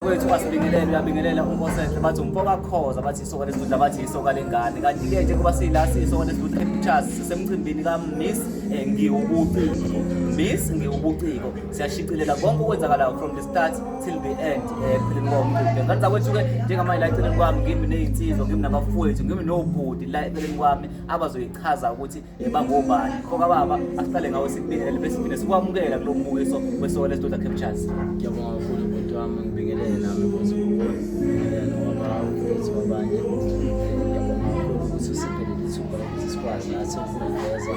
Kwethu basibingelele, uyabingelela uNkosenhle, bathi umfokaKhoza, bathi isoka lesidudla, bathi isoka lengane. Kanti-ke njengoba sila siyisoka lesidudla Pictures, sisemcimbini kaMiss Ngiwubuciko. Miss Ngiwubuciko, siyashicilela konke okwenzakalayo from the start till the end, ekupheleni kwawo umcimbi. Ngane zakwethu-ke, njengamanje la eceleni kwami ngimi ney'nsizwa, ngimi nabafowethu, ngimi nobhuti la eceleni kwami abazoyichaza ukuthi bangobani. Mfoka baba, asiqale ngawe sikubingelele bese siphinde sikwamukela kulo mbukiso weSoka Lesidudla Captures. Ngiyabonga kakhulu bhuti wami, ngibingelele nami futhi kuwe, ngibingelele nowabafowethu abanye. Ngiyabonga kakhulu ukuthi usiphe leli thuba lokuthi sikwazi nathi ukuveza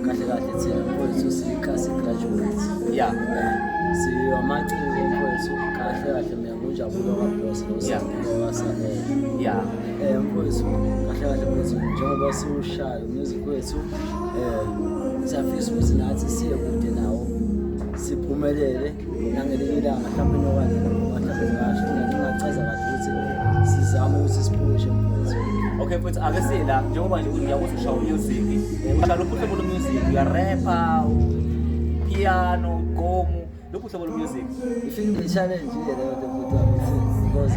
kahle kahle thina mfowethu siyi-classic graduates. Siyamaciko mfowethu, kahle kahle mina ngunjabulo kaBrosa lo Siphiwe waSanele. Mfowethu, kahle kahle mfowethu, njengoba siwushaya umusic wethu, siyafisa ukuthi nathi siye kude nawo, siphumelele nangelinye ilanga mhlawumbe nokanye mhlawumbe ngasho ngingachaza kahle ukuthi sizame ukuthi siphushe mfowethu. Okay mfowethu, ake siye la, njengoba nje ngiyakuthi ushaya umusic, ushaya luphi uhlobo lo-music? Uyarapha, piano, gqomu, luphi uhlobo lo-music? Ifike challenge-ke leyo nto bhuti wami, because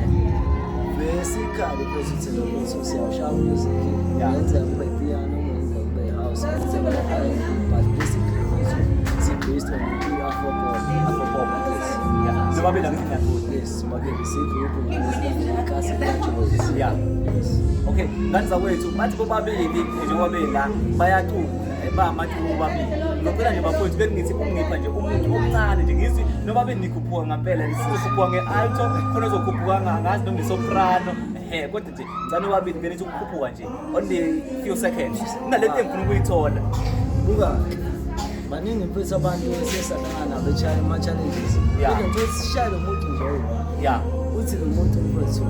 basically mfowethu thina mfowethu siyawushaya umusic, kungenzeka kube i-piano, kungenzeka kube i-house, kungenzeka kube i-R&B, but basically mfowethu si-based on i-afro pop. Afro pop. Yes. Yeah, nobabili angithi niyacula? Yes, sobabili siyi-group nje, graduates. Yes. Okay, ngane zakwethu, bathi bobabili njengoba bela bayacula, bamaciko bobabili. Ngicela nje bafowethu bengithi ungipha nje umuntu omncane nje ngizwi nobabili nikhuphuka ngampela, nisizokhuphuka nge-alto, khona ozokhuphuka angazi noma i-soprano, ehe, kodwa nje ngicela nobabili benithi ukukhuphuka nje only few seconds. Kunalento engifuna ukuyithola. Buka, baningi mfethu abantu esisahlangana nabo ama-challenges. Kodwa mfethu sishaye lo muntu nje oyi-one. Uthi lo muntu mfethu,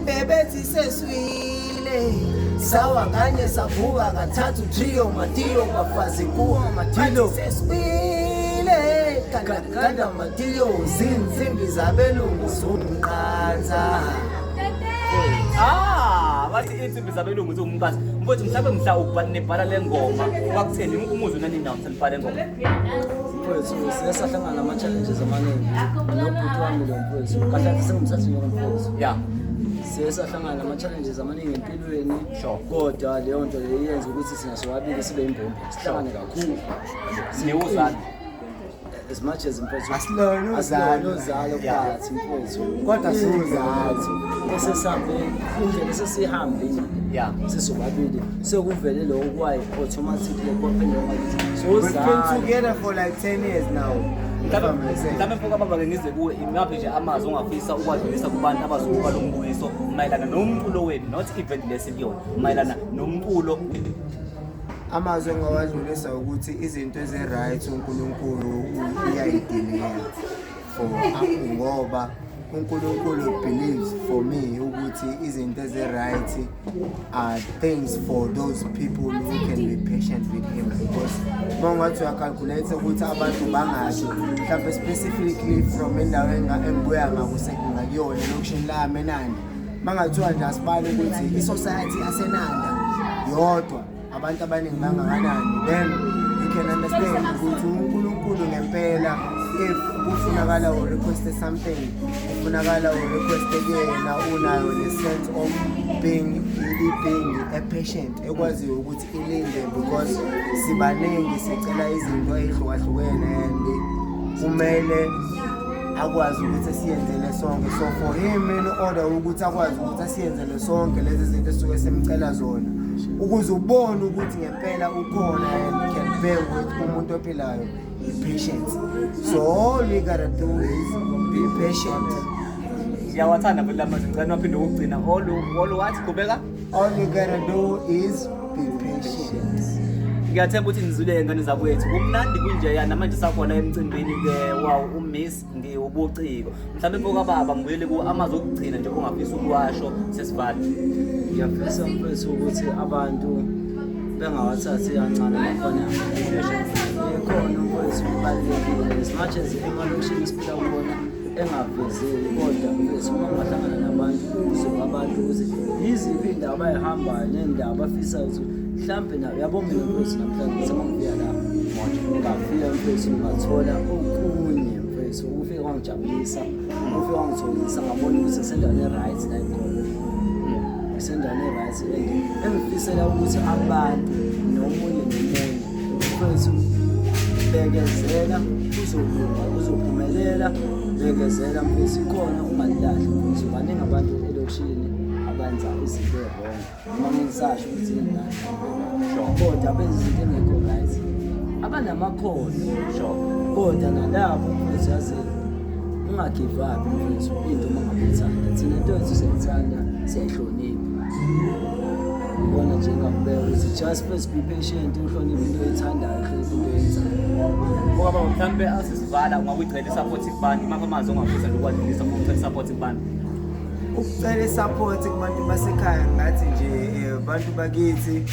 Bebethi seswile, sawa kanye savuka kathathu, trio matiyo bafazi kuwa Matilo. Bathi seswile, kanda kanda matiyo, zinsimbi zabelungu zumqansa. Bathi insimbi zabelungu ziwumqansa. Mfowethu, mhlawumbe mhla nibhala le ngoma kwakutheni umuzwa nani nawo mhla nibhala le ngoma? Mfowethu, siye sahlangana nama-challenges amaningi nobhuti wami lo mfowethu, kahle kahle sengimthathe njengomfowethu. Siye sahlangana nama-challenges amaningi empilweni. Kodwa leyo nto leyo iyenza ukuthi thina sobabili sibe imbumbe, sihlangane kakhulu. Niwuzalo? As much as mfowethu Asilona uzalo. Asilona uzalo phakathi mfowethu. Kodwa siwuzalo. Esesihambe indlela esesihambile sisobabili, sekuvele lokho kwayi automatically kwaphendula ngathi We've been sozalo. together for like 10 years now. Mhlawumbe mfoka baba, ke ngize kuwe, imaphi nje amazwi ongafisa ukwadlulisa kubantu abazobuka lo mbukiso mayelana nomculo wenu, not event lesikuyona, mayelana nomculo? Amazwi engawadlulisa ukuthi izinto ezi-right uNkulunkulu uyayidileya for, ngoba uNkulunkulu believes for me ukuthi izinto ezi-right are things for those people who can be patient with him, because uma ungathi uyacalculate ukuthi abantu bangaki, mhlawumbe specifically from endaweni engibuya ngakuyona elokishini lami eNanda, mangathiwa nje asibale ukuthi i-society yaseNanda yodwa abantu abaningi bangakanani, then you can understand ukuthi uNkulunkulu ngempela, if kufunakala u-request something, kufunakala u-request kuyena unayo ne-sense of being i-being a patient ekwaziyo ukuthi ilinde, because sibaningi sicela izinto ey'hlukahlukene and kumele akwazi ukuthi siyenzele sonke. So for him, in order ukuthi akwazi ukuthi asiyenzele sonke lezi zinto esisuke simcela zona, ukuze ubone ukuthi ngempela ukhona and can bear with umuntu ophilayo, i-patience. So all we gotta do is be patient. Ngiyawathanda futhi lamazwi, ngicela niwaphinde ukugcina. All what? Qhubeka. All you gotta do is be patient. Ngiyathemba ukuthi nizwile, ngane zakwethu, kumnandi kunjeya namanje sakhona emcimbini-ke wawu uMiss Ngiwubuciko. Mhlawumbe mfoka baba, ngibuyele ku amazwi okugcina nje ongafisa ukuwasho sesivala. Ngiyafisa mfethu ukuthi abantu bengawathathi kancane amakhono abo. Ikhono mfethu libalulekile, as much as emalokishini esiphila kuwona engavezeli, kodwa mfethu uma ungahlangana nabantu uzwe abantu ukuthi yiziphi iy'ndaba abayihambayo ney'ndaba abafisa ukuthi mhlampe nayo yabo. Mina mfethu namhlanje ngithe uma ngifika la, ngafika mfethu ngathola okunye mfethu ukufika. wangijabulisa, ufike wangithokozisa, ngabona ukuthi ngisendaweni e-right la engikhona, ngisendaweni e-right, and engifisela ukuthi abantu nomunye nomunye mfethu, bekezela, kuzolunga, kuzophumelela. Bekezela mfethu, ikhona, ungalilahli mfethu. Baningi abantu elokishini abenza izinto e-wrong, noma ngisasho ukuthi yini nani, kodwa benza izinto engekho right, abanamakhono, kodwa nalapho mfethu, yazini, unga-give up mfethu. Into uma ngabe uyithanda, thina into yethu siyayithanda, siyayihlonipha. Ubona nje ngakubeka ukuthi just first be patient, uhloniphe into oyithandayo, uhloniphe into oyenzayo. Ngoba mhlawumbe asisivala, ungakuyicela i-support kubantu, uma amazwi ongafisa nje ukwadlulisa ukucela i-support kubantu. Ukucela i-support kubantu basekhaya, ngathi nje bantu bakithi,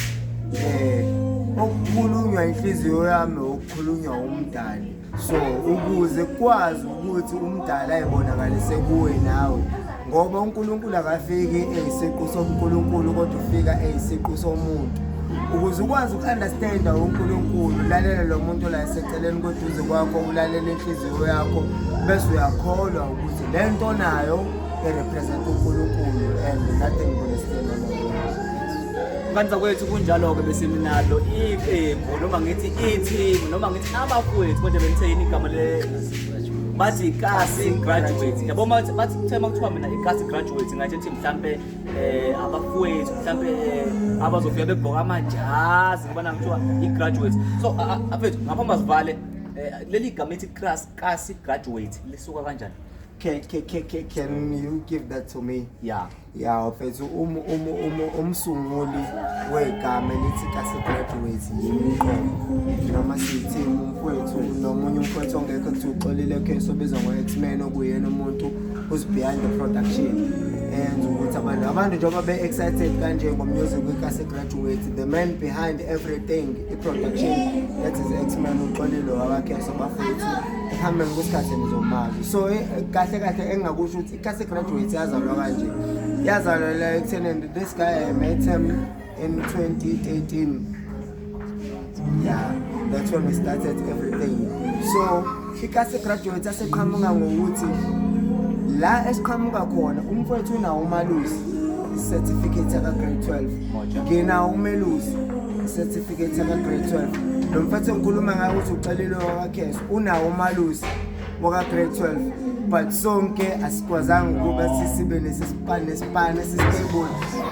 okukhulunywa inhliziyo yami okukhulunywa umdali. So ukuze kwazi ukuthi umdali ayibonakalise kuwe nawe, ngoba uNkulunkulu akafiki eyisiqu sobuNkulunkulu, kodwa ufika eyisiqu somuntu. Ukuze ukwazi uku-understanda uNkulunkulu, lalela lo muntu la eseceleni kweduze kwakho, ulalele inhliziyo yakho, bese uyakholwa ukuthi le nto nayo i-represent uNkulunkulu and nothing gonna stand on the way. Kanti kwethu kunjalo-ke, besinalo iqembu, noma ngithi i-team, noma ngithi abafowethu, kodwa benitheyini igama le bathi Kasi Graduate, yabo. Bathi kuthe uma kuthiwa mina iKasi Graduate, ngathi ethi mhlampe abafowethu mhlampe abazofika begqoka amajazi, ngibona kuthiwa i-graduate. So afethu, ngaphambi masivale, leli gama ethi Kasi Graduate lisuka kanjani? Can you give that to me? Yeah. Ya mfethu, umsunguli wegama elithi Kasi Graduate yimi uqobo, noma sithi umfowethu nomunye umfowethu ongekho kuthiwa uXolile Kheso, obizwa ngo-X-Men, okuyena umuntu who's behind the production, enza ukuthi abantu njengoba be-excited kanje ngo-music weKasi Graduate, the man behind everything, i-production, that is X-Men uXolile wakakheso bafowethu. Ekuhambeni kwesikhathi nizomazi. So kahle kahle engingakusho ukuthi iKasi Graduate yazalwa kanje, yazalwa la ekuthenini this guy, I met him in 2013. Yeah, that's when we started everything. So iKasi Graduate aseqhamuka ngokuthi la esiqhamuka khona, umfowethu unawo umalusi i-certificate yaka grade 12. Moja. Nginawo umelusi i-certificate yaka grade 12. Lo mfethu engikhuluma ngayo ukuthi uxolile wakakheso unawo umalusi waka grade 12, but sonke asikwazanga ukuba sisibe nesisipani nesipani esi-stable,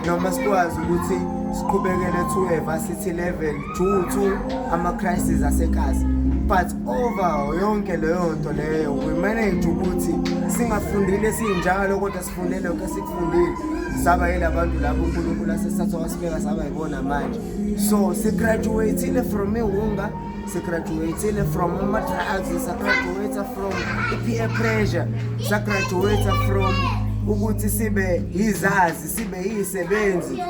noma sikwazi ukuthi siqhubekele to a varsity level due to ama-crisis asekasi. But over yonke leyo nto leyo, we manage ukuthi singafundile sinjalo, kodwa sifunde lokho esikufundile, saba yila bantu labo uNkulunkulu asesithatha wasibeka saba yibona manje. So si-graduate-ile from iwunga, si-graduate-ile from ama-drugs, sa-graduate from i-peer pressure, sa-graduate from ukuthi sibe izazi, sibe yisebenzi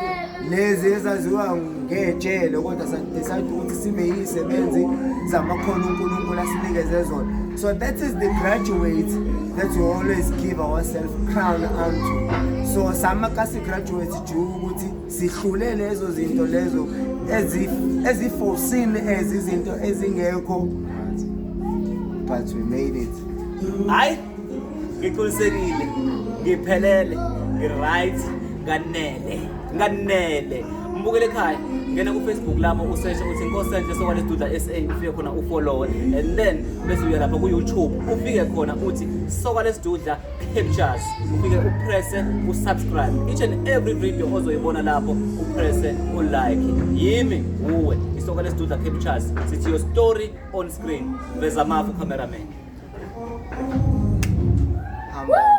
lezi ezaziwa ngejele, kodwa sa-decide ukuthi sibe yisebenzi zamakhono uNkulunkulu asinikeze zona. So that is the graduate that we always give ourselves crown unto. So samakasi graduate due ukuthi sihlule lezo zinto lezo ezi-foreseen as izinto ezingekho, but we made it. Hayi, ngiqinisekile, ngiphelele, ngi-right, nganele, nganele. Mbukele ekhaya, ngena ku-Facebook lami, useshe uthi Nkosenhle Soka Lesidudla SA, ufike khona u-followe, and then bese uya lapha ku-YouTube, ufike khona uthi Soka Lesidudla Captures, ufike u-presse u-subscribe. Each and every video ozoyibona lapho, u-presse u-like. Yimi uwe iSoka Lesidudla Captures, sithi your story on screen. Veza mafu, cameraman. Hamba.